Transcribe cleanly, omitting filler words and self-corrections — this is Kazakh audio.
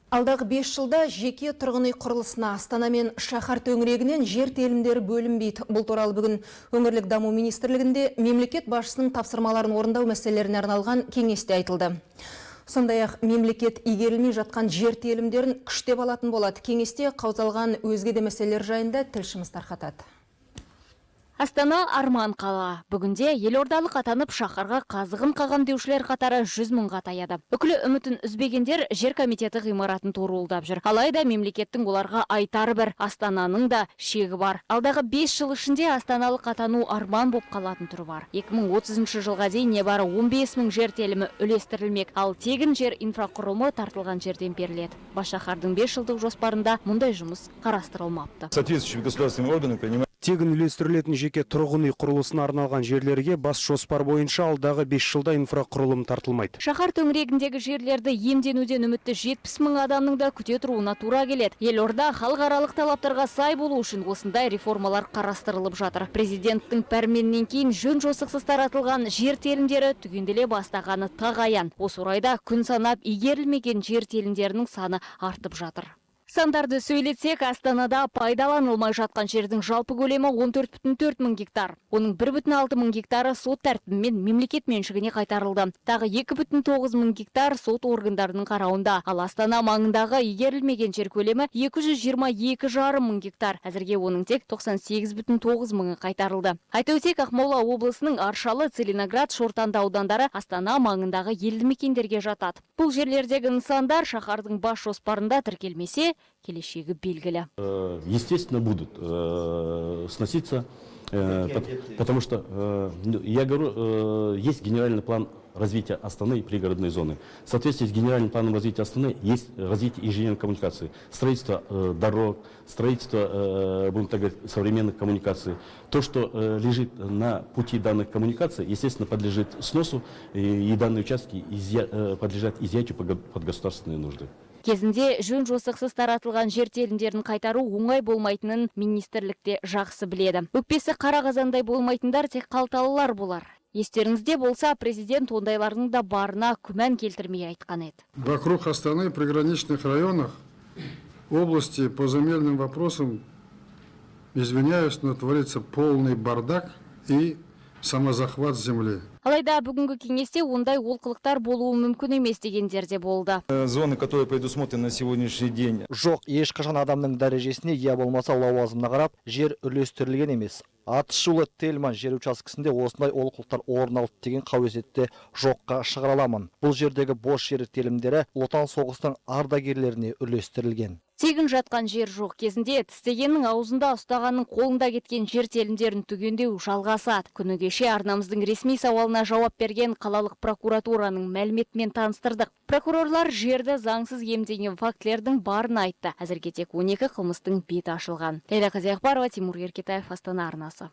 Алдағы 5 жылда жеке тұрғын үй құрылысына Астана мен шаһар төңірегінен жер телімдері бөлінбейді. Бұл туралы бүгін Өңірлік даму министрлігінде мемлекет басшысының тапсырмаларын орындау мәселелеріне арналған кеңесте айтылды. Сондай-ақ мемлекет игерілмей жатқан жер телімдерін күштеп алатын болады. Кеңесте қаузалған өзге де мәселелер жайында тілшіміз тарқатады. Астана арман қала. Бүгінде елордалық атанып, шаһарға қазығын қағам деушілер қатары 100 мыңға таяды. Үкілі үмітін үзбегендер жер комитеті ғимаратын торуылдап жүр. Алайда мемлекеттің оларға айтары бір: Астананың да шегі бар. Алдағы 5 жыл ішінде астаналық атану арман боп қалатын түрі бар. 2030 жылға дейін небары 15 мың жер телімі үлестірілмек, ал тегін жер инфрақұрылымы тартылған жерден беріледі. Бас шаһардың 5 жылдық жоспарында мұндай жұмыс қарастырылмапты. Соответствующими государственными органами принимают. Тегін үлестірілетін жеке тұрғын үй құрылысына арналған жерлерге бас жоспар бойынша алдағы 5 жылда инфрақұрылым тартылмайды. Шаһар төңірегіндегі жерлерді иемденуден үмітті 70 мың адамның да күте тұруына тура келеді. Елорда халықаралық талаптарға сай болу үшін осындай реформалар қарастырылып жатыр. Президенттің пәрменінен кейін жөн жосықсыз таратылған жер телімдері түгенделе бастағаны тағы аян. Осы орайда күн санап игерілмеген жер телімдерінің саны артып жатыр. Сандарды сөйлетсек, Астанада пайдаланылмай жатқан жердің жалпы көлемі 14,4 мың гектар. Оның 1,6 мың гектары сот тәртібімен мемлекет меншігіне қайтарылды. Тағы 2,9 мың гектар сот органдарының қарауында. Ал Астана маңындағы игерілмеген жер көлемі 222,5 мың гектар. Әзірге оның тек 98,9 мыңы қайтарылды. Айта өтсек, Ақмола облысының Аршалы, Целиноград, Шортанды аудандары Астана маңындағы елді мекендерге жатады. Бұл жерлердегі нысандар шаһардың бас жоспарында тіркелмесе, келешегі белгілі. Естественно, будут сноситься, потому что, ну, я говорю, есть генеральный план развития Астаны и пригородной зоны. В соответствии с генеральным планом развития Астаны есть развитие инженерных коммуникаций, строительство дорог, строительство, будем так говорить, современных коммуникаций. То, что лежит на пути данных коммуникаций, естественно, подлежит сносу, и данные участки подлежат изъятию под государственные нужды. Кезінде жөн жосықсыз таратылған жер телімдерін қайтару оңай болмайтынын министрлікте жақсы біледі. Өкпесі қара қазандай болмайтындар тек қалталылар болар. Естеріңізде болса, президент ондайлардың да барына күмән келтірмей айтқан еді. Вокруг Астаны, приграничных районах области по земельным вопросам, извиняюсь, но творится полный бардак и самозахват земли. Алайда бүгінгі кеңесте ондай олқылықтар болуы мүмкін емес дегендер де болды. Зоны, которые предусмотрены на сегодняшний день. Жоқ, ешқашан адамның дәрежесіне, я болмаса лауазымына қарап жер үлестірілген емес. Атышулы Тельман жер учаскесінде осындай олқылықтар орын алды деген қауесетті жоққа шығара аламын. Бұл жердегі бос жер телімдері Ұлы Отан соғысының ардагерлеріне үлестірілген. Тегін жатқан жер жоқ. Кезінде тістегеннің аузында, ұстағанның қолында кеткен жер телімдерін түгендеу жалғасады. Күні кеше арнамыздың ресми сауалына жауап берген қалалық прокуратураның мәліметімен таныстырдық. Прокурорлар жерді заңсыз иемденген фактілердің барын айтты. Әзірге тек 12 қылмыстың беті ашылған. Лейла Қазиақбарова, Тимур Еркетаев, Астана арнасы.